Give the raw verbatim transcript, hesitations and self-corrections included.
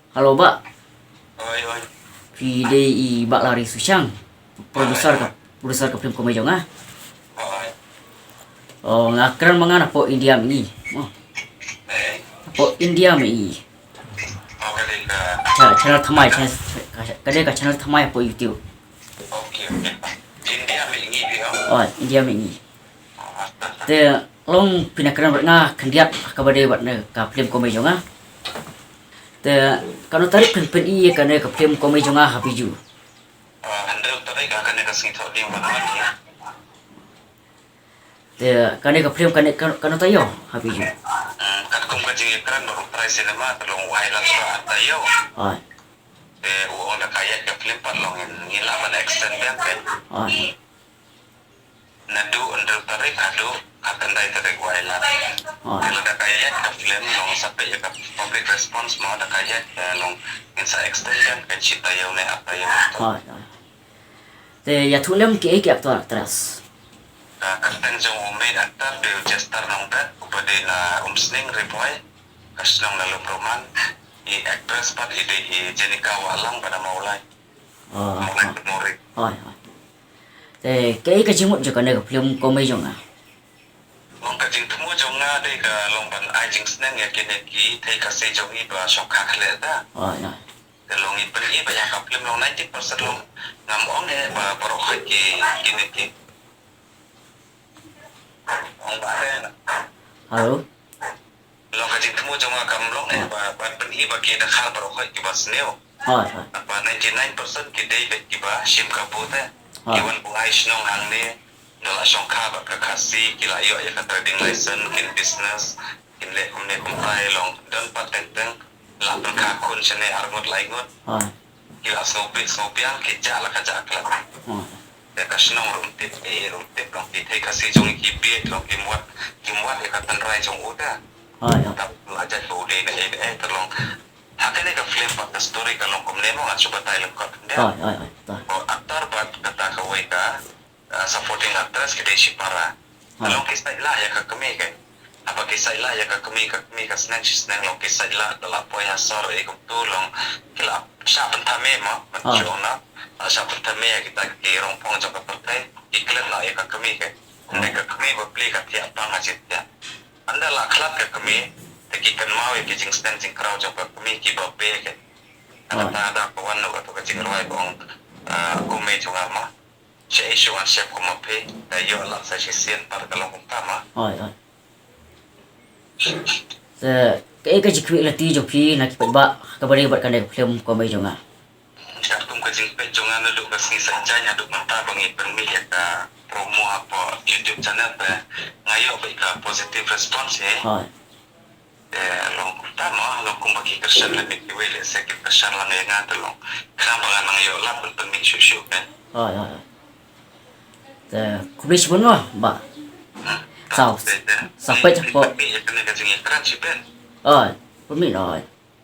Hello, Bah. Oi, oi. Phi dei i Bah Larry Sushang, producer ka, producer ka film komei jong nga. Oi. Oh, nga kren ma nga napoh India Mihngi. Oh. Eh? Napoh India Mihngi. Oh, ka dei ka. Cha-, channel thymmai, channel, ka, ka dei ka channel thymmai hapoh YouTube. Okay, okay. India Mihngi phi ong? Oh, India Mihngi. Te long phi na kren bad nga khyndiat kaba dei bad kane ka film komei jong nga. Te katno tarik phin pyni ïa kane ka film komei jong nga ha Bijou? Ah, hynriew tarik ha kane ka sngi Thohdieng ba nang wan. Te kane ka film kane ka-, katno taïew ha Bijou? Hmm, katkum ka jingïakren bad u trai cinema te long u ai lad ba ar taïew. Ai. Te u ong da ka ïaid ka film pat long ngin, ngin lah ban extend biang te. Ai. Naduh hynriew tarik haduh khatkhyndai tarik u ai lad. Oh. Te lada ka ïaid ka film long sa peit ïa ka public response mo, da ka ïaid, eh, long ngin sa extend kan, kan shi taïew ne ar taïew. Oh, oh. Te ïathuh lem kiei ki actor actress? Ka kyrteng jong u main actor dei u Jester Nongbet, uba dei na Umsning, Ri Bhoi, ka shnong na Lumroman. I actress pat i dei i Jenica Wahlang bad Mawlai. Oh, Mawlai oh. Mori. Oh, oh. Te kaei ka jingmut jong kane ka film komei jong nga? Long ka jingthmu jong nga dei ka long ban ai jingsneng ïa kine ki thei Khasi jong ngi ba shongkha khleh ta. Oh, ïa. Te long i pyni ba ïa ka film long ninety percent long ngam ong eh ba baroh khoit ki, kine ki. Ong ba re na. Hello. Long ka jingthmu jong nga kam long eh ba, ban pyni ba ki Dkhar baroh khoit kiba sniew. Hooid, hooid. Ba ninety nine percent ki dei beit kiba shim kabu te. Hooid. Ki wan buh ai shnong hangne, da la shongkha bad ka Khasi, ki la ïoh ïa ka trading license, kin business, kin leh kumne kumtai, long don pat teng teng, la pynkha khun shane ar ngut lai ngut. Hooid. Ki la sngewbit sngewbiang, ki jah la ka jah khlem. Hooid. Te ka shnong ruh ym tip, eh, ruh ym tip, long ki thei Khasi jong ngi ki bieit, long kim wad, kim wad ïa ka tynrai jong u te. Hooid, hooid. Tang la jait ba u dei ne eh ne eh, te long. Ha kane ka film pat ka story ka long kumne mo, ngan shu batai lyngkot ynda. Hooid, hooid, hooid. Ko actor bad kata kawei ka, ah, supporting actress ki dei shipara. Hooid. Long ki sait lah ïa ka kmie ka. Haba ki sait lah ïa ka kmie, ka kmie ka sneng shi sneng, long ki sait lah da la poi ha sor eh kumtu, long ki la shah pynthame mo, ban shu ong na. La shah pynthame ïa kita ki rongphong jong ka pyrthei, ki klet lah ïa ka kmie ka. Hooid. Ynda ka kmie ba plie ka thiah pang ha jingthiah. Ynda la khlad ka kmie, te ki kynmaw ïa ki jingsneng jingkraw jong ka kmie kiba beh ka. Hooid. Kata da ka wan noh kato ka jingrwai ba ong, ah, Komei jong nga ma. Shaei shuh ngan shep kum ma phi, da ïoh lad sa shisien pat ka long kumta ma. Hooid, hooid. Te kaei ka jingkhmih lynti jong phi na ki paidbah kaba dei bad kane ka film Komei jong nga? Katkum ka jingpeit jong nga naduh ka sngi Saitjaiñ haduh mynta ba ngi pynmih ïa ka promo hapoh YouTube channel te nga ïoh beit ka positive response eh. Hooid. Te long kumta mo, long kumba ki kyrshan lem ïa kiwei lehse ki kyrshan lang ïa nga te long. Khnang ba nga nang ïoh lad ban pynmih shuh shuh kan. Hooid, hooid, hooid. Te khublei shibun mo, Bah. Hmm. Sa, te, te, sa peit te, hapoh. Pynmih ïa kane ka jingïakren shibun. Hooid, pynmih hooid.